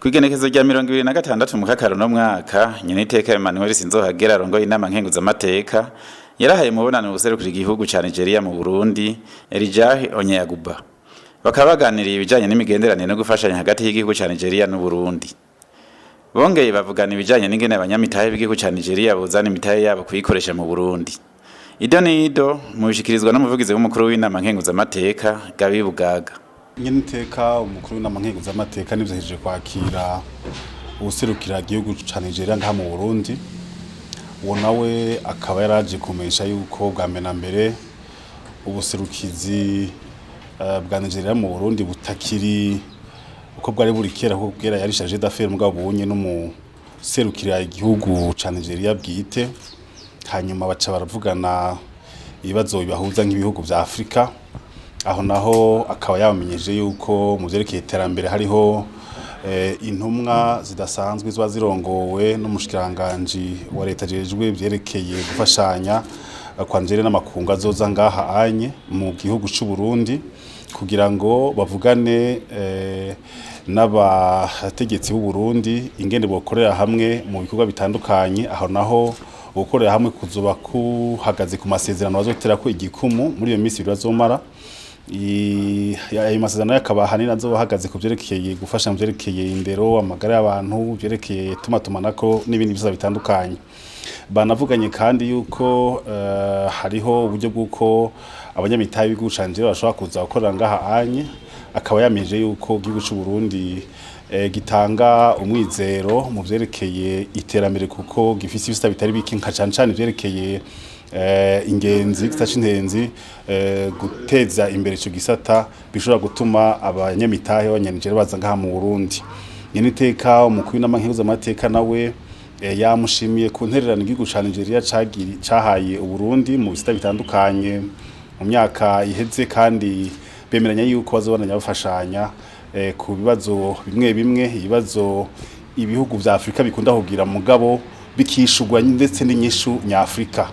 Kw'igenekezo rya 26 Mukakaro no mwaka, nyeniteka Emmanuel Sinzohagera arongoye Inama Nkenguzamateka yarahaye mubonano ubuserukira igihugu ca Nigeria mu Burundi, Elijah Onyeaguba. Bakaba baganiriye ibijanye n'imigenderanire no gufashanya hagati y'igihugu ca Nigeria n'u Burundi. Bongeye bavugana ibijanye n'ingene abanyamitahe b'igihugu ca Nigeria bozana imitahe yabo kuyikoresha mu Burundi. Ido nido mubishikirizwa n'umuvugizi w'umukuru w'Inama Nkenguzamateka, Gabi Bugaga. Nyeniteka umukuru w'Inama Nkenguzamateka nivyo kwakira uwuserukira igihugu ca Nigeria ngaha mu Burundi. Uwo nawe akaba yaraje kumesha yuko bwa mbere na mbere ubuserukizi bwa Nigeria mu Burundi butakiri uko bwari buri kera, kuko bwera yari chargé d'affaires, mugabo bunye n'umuserukira igihugu ca Nigeria bwite. Hanyuma baca baravugana ibibazo bibahuza nk'ibihugu vya Afrika. Aho naho akaba yabamenyeje yuko mu vyerekeye iterambere hariho intumwa zidasanzwe ziba zirongowe n'umushikiranganji wa leta ajejwe vyerekeye gufashanya kwa Nigeria n'amakungu, azoza ngaha anye mu gihugu c'u Burundi kugira ngo bavugane n'abategetsi b'u Burundi ingene bokorera hamwe mu bikorwa bitandukanye. Aho naho gukorera hamwe kuzoba kuhagaze ku masezerano bazoterako igikumu muri iyo minsi 2 bazomara. Ayo masezerano akaba ahanini azoba ahagaze ku vyerekeye gufasha mu vyerekeye indero, amagara y'abantu, vyerekeye tumatumanako n'ibindi bisata bitandukanye. Banavuganye kandi yuko hariho uburyo bw'uko abanyamitahe b'igihugu ca Nigeria bashobora kuza gukorera ngaha anye. Akaba yameje yuko igihugu c'u Burundi gitanga umwizero mu vyerekeye iterambere, kuko gifise ibisata bitari bike, nka cane cane ivyerekeye ingenzi, igisata c'ingenzi. Guteza imbere ico gisata bishobora gutuma abanyamitahe b'Abanyanigeria baza ngaha mu Burundi. Nyeniteka umukuru w'Inama Nkenguzamateka nawe yamushimiye ku ntererano igihugu ca Nigeria cahaye Uburundi mu bisata bitandukanye mu myaka iheze, kandi bemeranya yuko bazobandanya bafashanya ku bibazo bimwe bimwe, ibibazo ibihugu vya Afrika bikunda kugira mugabo bikishurwa ndetse n'inyishu nyafrika.